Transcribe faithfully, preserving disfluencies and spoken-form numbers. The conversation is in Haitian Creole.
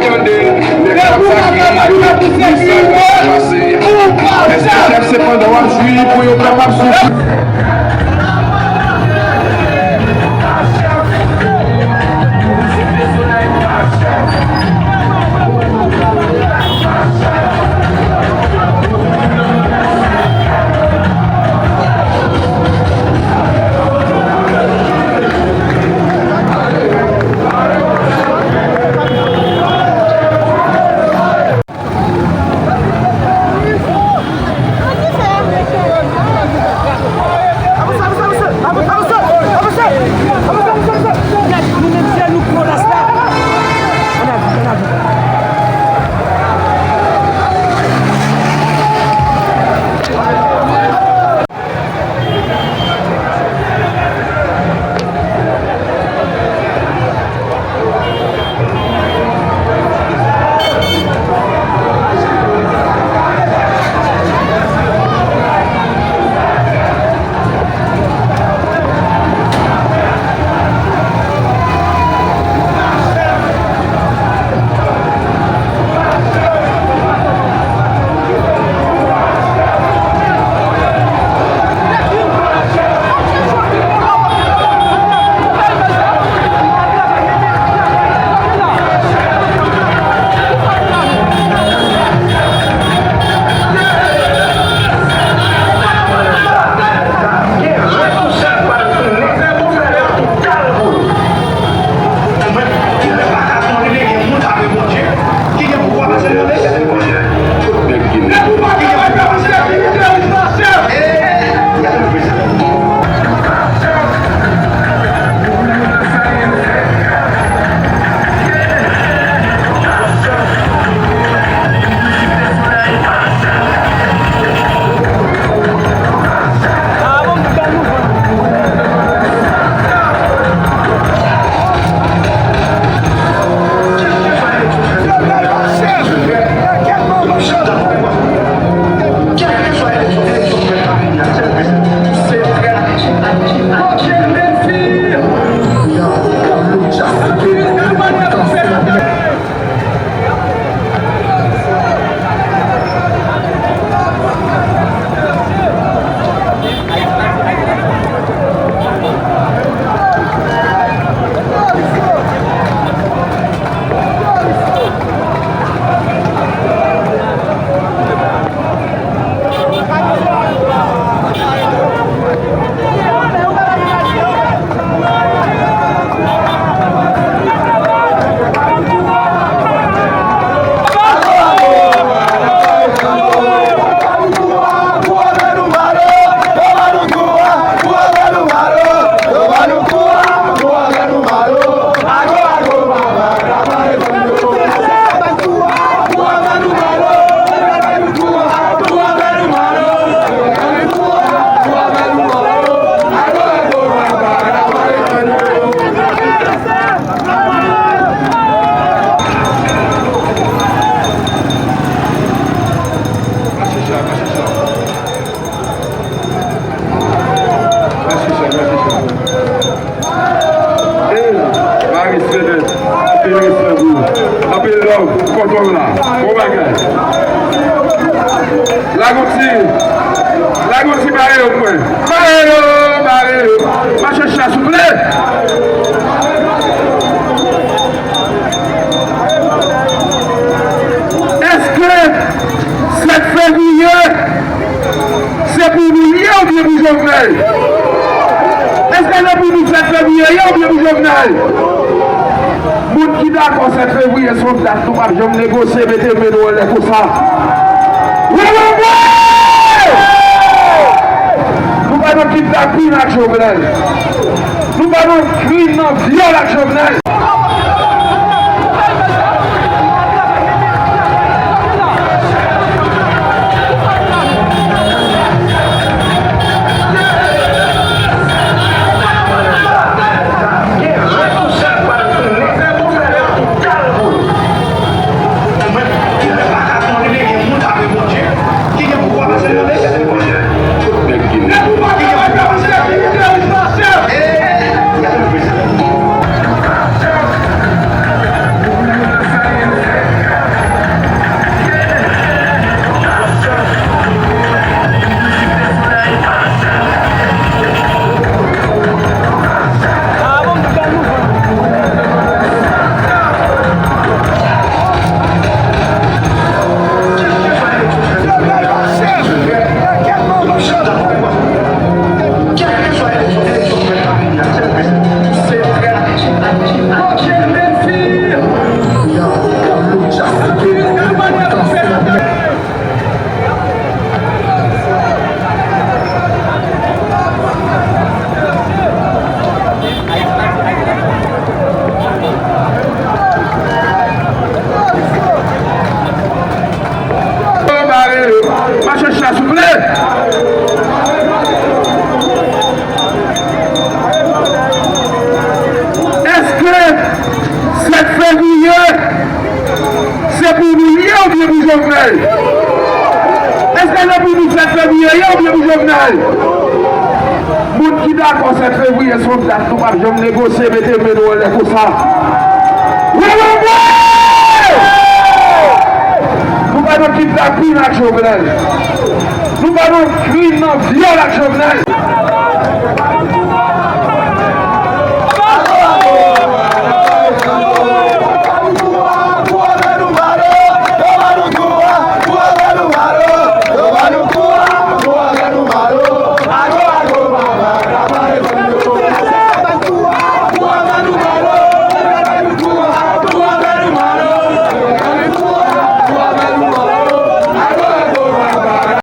Tande, nèg k ap sakriye, di sa k ap pase a. Èske chèf se pandan w ap jwi pou yo kapab soufri? Hey, Maris Fenèt, anpil respè pou ou. Anpil love pou kòtòm la. Bon bagay. Lage yon ti, lage yon ti bare yo pou mwen. Bare yo, bare yo. Mache chita souple. Èske sèt fevriye se pou nou l ye oubyen pou Jovenel? Èske se pou nou sèt fevriye ye oubyen pou Jovenel? Moun ki dakò sèt fevriye se yon dat nou p ap janm negosye, mete men nou anlè konsa. Wi, wi, wi! Nou pa nan kidnapin ak Jovenel. Nou pa nan krim, nan vyòl ak Jovenel. Mache chita, souple. Èske sèt fevriye se pou nou l ye oubyen pou Jovenel? Èske se pou nou sèt fevriye ye oubyen pou Jovenel? Moun ki dakò sèt fevriye se yon dat nou p ap janm negosye, mete men nou anlè konsa. Wi, wi, wi! Nou pa nan kidnapin ak Jovenel. Nou pa nan krim nan vyòl ak Jovenel.